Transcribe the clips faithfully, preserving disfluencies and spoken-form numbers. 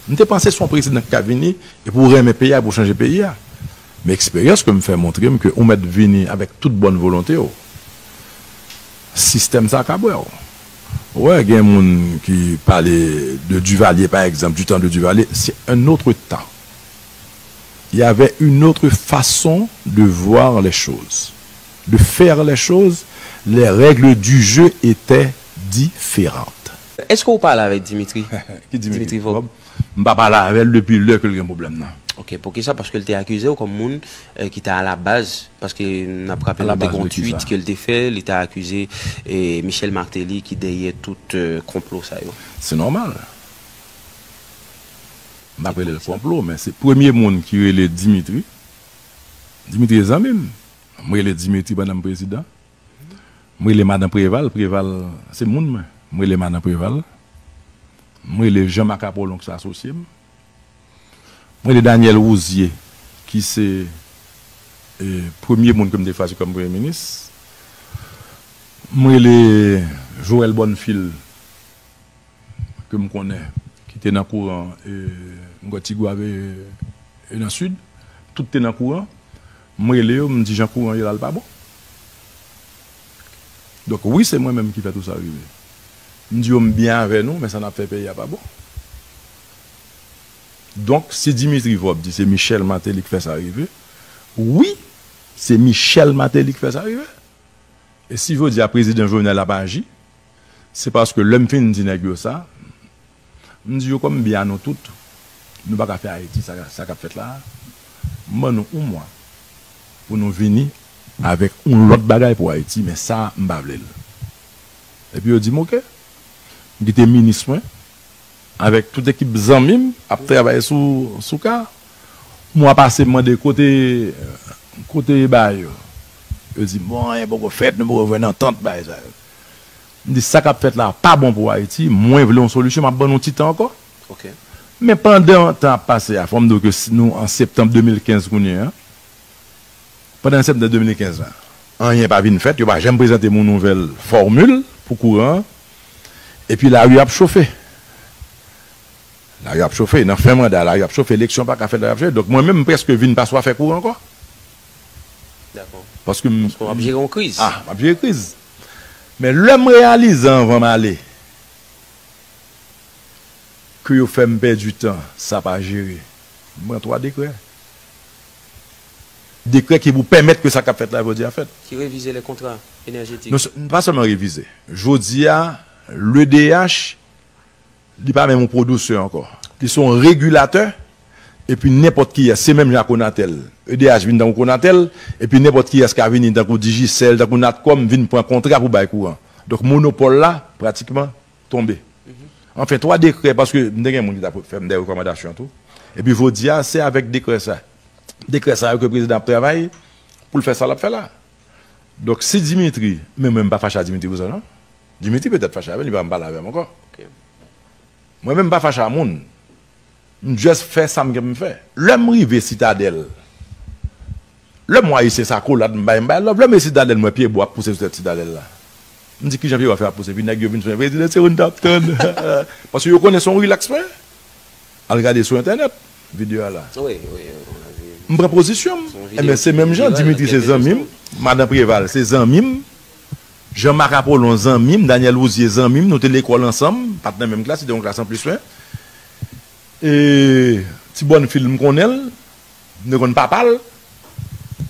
M te panse se yon prezidan ki ka vini epi w renmen peyi a, epi w chanje peyi a. Men eksperyans ke m fè montre m ke ou mèt vini avèk tout bòn volonte w. Sistèm sa ka bwè w. Ou wè, gen moun ki pale de Duvalier, pa egzanp, du temps de Duvalier, c'est un autre temps. Il y avait une autre façon de voir les choses, de faire les choses. Les règles du jeu étaient différentes. Èske w pale avèk Dimitri? Ki Dimitri Dimitri Vorbe. M pa pale avè l depi lè ke l gen pwoblèm nan. Ok, poukisa? Paske l te akize w kòm moun eh, ki te alabaz, paske n ap raple nou te Alabaz gen yon de ki sa? Tweet ke l te fè, li te akize eh, Michel Martelly ki dèyè tout eh, konplo sa yo. Se nòmal. M pa rele l konplo, men se premye moun ki rele Dimitri. Dimitri e zanmi m. M rele Dimitri pandan m prezidan. M rele madan Preval, Preval se moun mwen. M rele madan Preval. M rele Jean Marc Apollon ki se asosye m. M rele Daniel Rouzier ki se eh, premye moun ke m te chwazi kòm premye minis. M rele Joël Bonnefil ke m konnen ki te nan kouran eh, m kwè Tigwav e e nan Sid, tout te nan kouran. M rele yo, m di jan kouran ye la l pa bon. Donk wi, se mwen menm ki fè tout sa rive. M di yo m byen avè nou, men sa n ap fè peyi a pa bon. Donk si Dimitri Vorbe di se Michel Martelly ki fè sa rive, wi, se Michel Martelly ki fè sa rive. E si jodi a prezidan Jovenel ap aji, se paske lè m fin di nèg yo sa, m di yo kòm m byen a nou tout, nou pa ka fè Ayiti sa, sa k ap fèt la a. M ban nou yon mwa pou nou vini avèk yon lòt bagay pou Ayiti, men sa a, m pa vle l. Epi yo di m oke. M kite minis mwen avèk tout ekip zanmi m ap travay sou sou ka. Mwa pase m mande kote kote bagay yo. Yo di m bon, anyen poko fèt, nou poko jwenn antant, bagay sa yo. M di sa k ap fèt la pa bon pou Ayiti, mwen vle yon solisyon, m ap ban nou ti tan ankò. Ok. Men pandan tan ap pase a, fò m di w ke si nou an septanm de mil kenz kounye a, pandan septanm de mil kenz la, anyen pa vin fèt, yo pa janm prezante m yon nouvèl fòmil pou kouran an, epi lari ap chofe. Lari ap chofe, nan fen manda, lari ap chofe, eleksyon pa ka fèt, lari ap chofe. Donk mwen menm, m prèske vin pa swa fè kouran ankò. Dakò. Paske m. Paske w ap jere yon kriz. Ah, m ap jere kriz. Men lè m reyalize anvan m ale ke yo fè m pèdi tan, sa pa jere. M pran twa dekrè. Dekrè ki pou pèmèt ke sa k ap fèt la jodi a fèt. Ki revize lè kontra enèjetik. Non, se- pa sèlman revize. Jodi a, l'E D H, li pa menm yon pwodisè ankò. Li se yon regilatè, epi nenpòt kiyès, se menm jan ak Conatel. E D H vin tankou Conatel, epi nenpòt kiyès ka vini tankou Digicel, tankou Natcom, vin pran kontra pou bay kouran. Donk, monopòl la, pratikman, tonbe. Anfen, twa dekrè, paske m te gen moun ki t ap fè m de rekòmandasyon tou. Epi jodi a, se avèk dekrè sa. Dekrè sa yo ke prezidan ap travay pou l fè sa l ap fè la. Donk, si Dimitri, men mwen m pa fache a Dimitri pou sa, non. Dimitri petèt fache avè m, li pa janm pale avè m ankò. Ok. Mwen menm m pa fache a moun. M just fè sa m gen pou m fè. Lè m rive Sitadèl, lè m wè Ayisyen sa kolad m bay, m bay love. Lè m rive Sitadèl, m wè pye bwa ap pouse sou tèt Sitadèl la. M di kijan pye bwa fè ap pouse, epi nèg yo vin sou mwen, prezidan se ou n t ap tann. Paske yo konnen se yon relax mwen. Al gade sou entènèt, videyo a la. Wi, wi, wi. M pran pozisyon m. Se yon Enben, se videyo menm jan, viral Dimitri nan se kèk zanmi m, rezo. Madan Preval se zanmi m, Jean Marc Apollon zanmi m, Daniel Rouzier zanmi m, nou te lekòl ansanm, pa t nan menm klas, li te yon klas anplis mwen. E Ti Bonnefil m konnen l, m te konn papa l.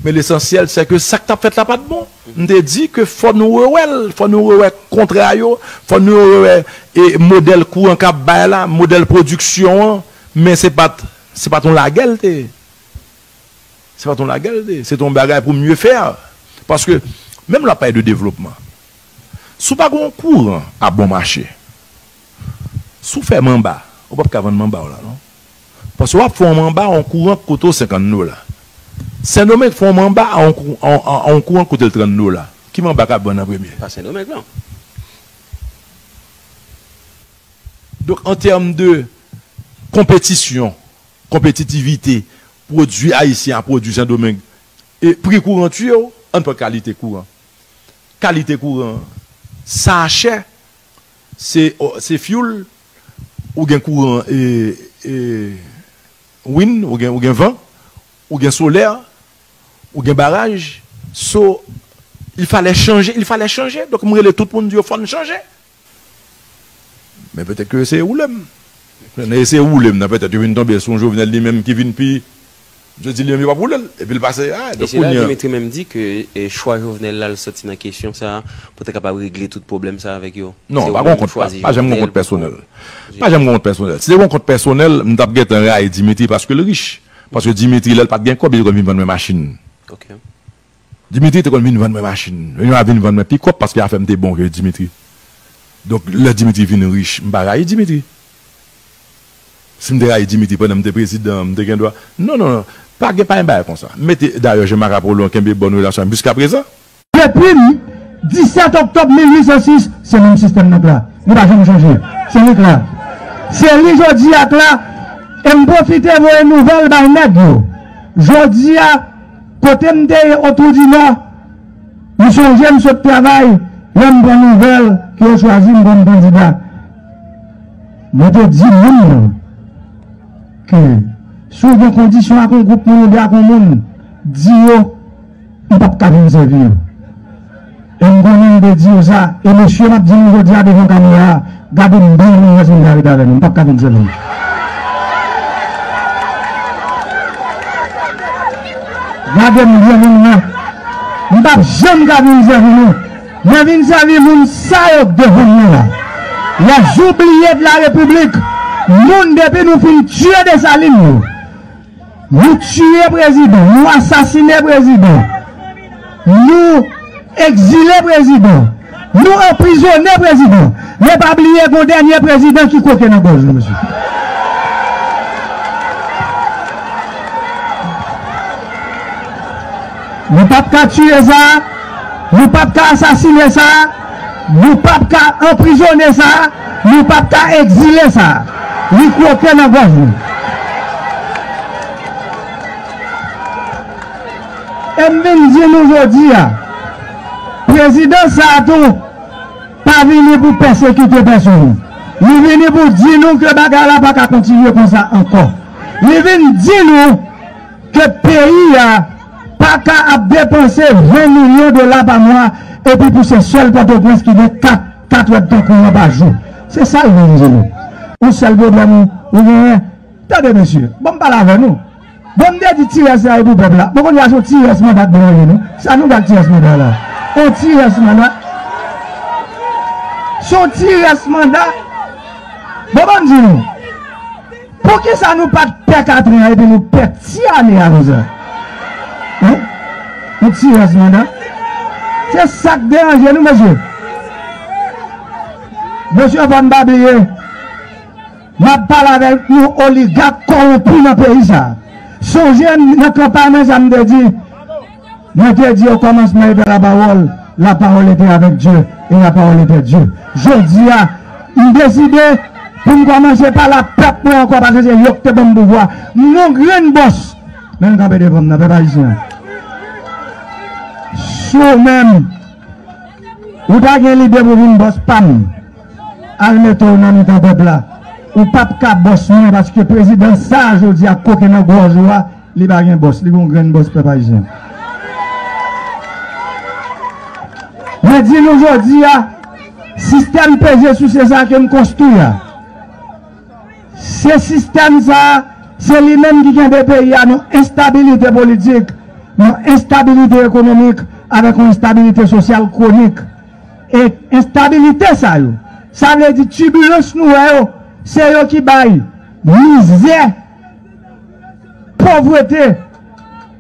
Men lesansyèl, se ke sa k t ap fèt la pa t bon. M te di ke fò nou rewè l, fò nou rewè kontra yo, fò nou rewè e modèl kouran k ap bay la, modèl pwodiksyon an, men se pa t, se pa t yon lagè l te ye. Se pa t yon lagè l te ye, se t yon bagay pou mye fè. Paske, menm lè w ap pale de devlopman, si w pa gen yon kouran a bon mache, si w fè manba, ou p ap ka vann manba w la, non. Paske w ap fè yon manba a yon kouran k koute w senkant dola. Sendomeng fè yon manba a yon kou- a- a- a yon kouran k koute l trant dola. Ki manba k ap vann an premye? Pa Sendomeng, non. Donk, an tèm de konpetisyon, konpetitivite, pwodui ayisyen a pwodui Sendomeng, e pri kouran tiye w, ann pran kalite kouran. Kalite kouran, sa chè, se, se fyoul, Ou gen kouran e, e, win, ou gen, ou gen van, ou gen solè, ou gen baraj. So, il fallait changer, il fallait changer. Donk, m rele tout moun, di yo, fò n chanje. Men petèt ke yo eseye woule m. Nan eseye woule m nan, petèt yo vin tonbe sou yon Jovenel li menm ki vin pi, yo di li menm yo p ap woule l. Epi l pase, a, donk kounye a. Dimitri menm di ke, e, chwa Jovenel la, l soti nan kesyon sa, pou te kapab regle tout pwoblèm sa avèk yo. Non, pa gen kont, pa janm gen kont pèsonèl. Pa janm gen kont pèsonèl. Si te gen kont pèsonèl, m t ap gentan rayi Dimitri paske l rich. Paske Dimitri, lè l pa t gen kòb, li te konn vin vann mwen machin. Dimitri te konn vin vann mwen machin. Li a vin vann mwen pikòp paske afè m te bon ke Dimitri. Donk, lè Dimitri vin rich, m pa rayi Dimitri. Si m te rayi Dimitri pandan m te prezidan, m te gen dwa. Non, non, non. Pa gen, pa gen bagay konsa. M mete, dayè, Jean Marc Apollon kenbe bòn relasyon avè m jiskaprezan. Depi disèt oktòb mil uit san sis, se menm sistèm nan k la. Li pa janm chanje. Se li k la. Se li jodi a k la. E m pwofite voye nouvèl bay nèg yo. Jodi a, kote m te ye Otoudinò, m sonje m sot travay, lè m pran nouvèl ke yo chwazi m kòm kandida. Mwen te di moun nan ke si w gen kondisyon ak yon gwoup moun oubyen ak yon moun, di yo, m p ap ka vin sèvi yo. E m konnen m te di yo sa, e mesye m ap di nou jodi a devan kamera a, gade m byen pou nou wè si m ka rete avè nou, m p ap ka vin sèvi nou. Gade m byen pou nou wè, m p ap janm ka vin sèvi nou. Mwen vin sèvi moun sa yo k devan mwen la. Les oubliés de la République, moun depi nou fin tiye Desalin yo. Nou tiye prezidan, nou asasine prezidan, nou egzile prezidan, nou anprizone prezidan. Men pa bliye gen yon dènye prezidan ki koke nan gòj nou, mesye. Nou p ap ka tiye sa, nou p ap ka asasine sa, nou p ap ka anprizone sa, nou p ap ka egzile sa. Li kwoke nan gòj nou. E m vin di nou jodi a, prezidan sa a tou pa vini pou pèsekite pèsonn. Li vini pou di nou ke bagay la pa ka kontinye konsa ankò. Li vin di nou ke peyi a pa ka ap depanse ven milyon dola pa mwa epi pou se sèl Pòtoprens ki gen kat, kat wèdtan kouran pa jou. Se sa l vin di nou. Yon sèl pwoblèm ou, ou genyen. Tande, mesye, bon, m pale avè nou. Bon, m te di ti rès la e pou pèp la. Bon, kounye a se yon ti rès manda k ban nou, non? Sa nou ba ti rès manda la? Yon ti rès manda? Se yon ti rès manda? Bon, ban m di nou. Poukisa nou pa t pè katran epi nou pè ti ane a konsa? Hein? Yon ti rès manda. Se sa k deranje nou, mesye. Mesye, fò n pa bliye, m ap pale avèk yon oligak kòwonpi nan peyi sa a. Sonje nan kanpay mwen sa m te di, Mwen te di okòmansman était la parole, la parole était avec Dieu, et la parole était Dieu. Jodi a, m deside pou m kòmanse pale ak pèp mwen ankò, paske se yo ki te ban m pouvwa. M gon grenn bòs, men m kanpe devan m nan, pèp ayisyen. Si w menm, ou ta gen lide pou vin bòs pa m, al mete w nan mitan pèp la. Ou p ap ka bòs mwen, paske prezidan sa a jodi a koke nan gòj ou a, li pa gen bòs, li gon grenn bòs pèp ayisyen. Mwen di nou jodi a, sistèm peze souse sa ke m konstwi a, se sistèm sa a, se li menm ki kenbe peyi a nan enstabilite politik, nan enstabilite ekonomik, avèk yon enstabilite sosyal kwonik. E enstabilite sa yo, sa vle di tibilans nou wè yo, se yo ki bay mizè, povrete,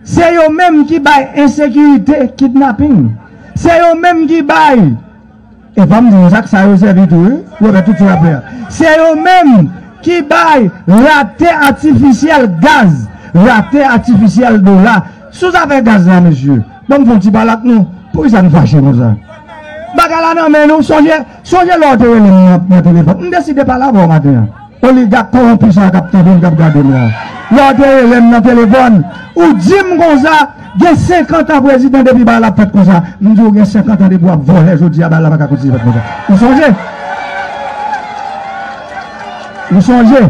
se yo menm ki bay ensekirite, kidnaping, se yo menm ki bay, e fò m di nou sa, sa yo sèvi tou, wi, pou yo fè tout sa yo ap fè a. Se yo menm ki bay rate atifisyèl gaz, rate atifisyèl dola. Sou zafè gaz la, mesye, ban m fè yon ti pale ak nou. Poukisa n fache konsa? Bagay la nan men nou, sonje, sonje lè w te rele m nan, nan telefòn. M deside pale avè w maten an. Oligak kòwonpi sa k ap tande m, k ap gade m la. Lè w te rele m nan telefòn, ou di m konsa, gen senkant an prezidan depi bagay la ap fèt konsa. M di w gen senkant an depi w ap vòlè, jodi a bagay la pa ka kontinye fèt konsa. Ou sonje? Nou sonje,